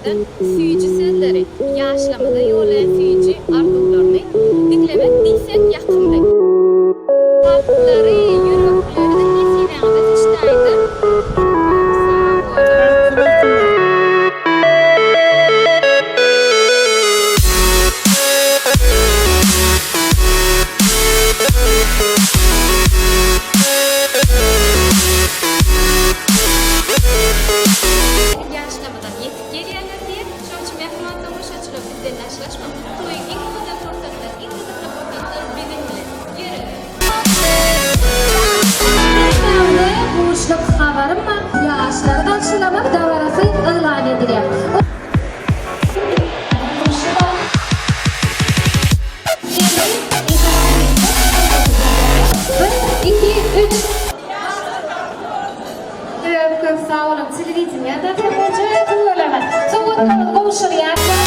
Ýaşlardan süýji sözleri, ýaşlarymyza ýollaýan süýji arzuwlaryny diňlemek diýseň ýakymly. Kalplary, ýürekleri-de nesibäňize düşdäýdir. Köp sag boluň! Ýaşlarymyzam ýetip gelýärler diýip, şonuň üçin mähriban tomaşaçylar bizden daşlaşmaň. Toýuň iň owadan pursatlary, iň gyzykly pursatlary biziň bilen. Ýörüň! Hemmäňize buşluk habarym bar, ýaşlary garşylamak dabarasy yglan edilýär. Bir, iki, üç. Köp köp sag boluň telewideniýada tapyjy tüweleme. Sowgatlaryňyzy gowşurýas ýaşlar.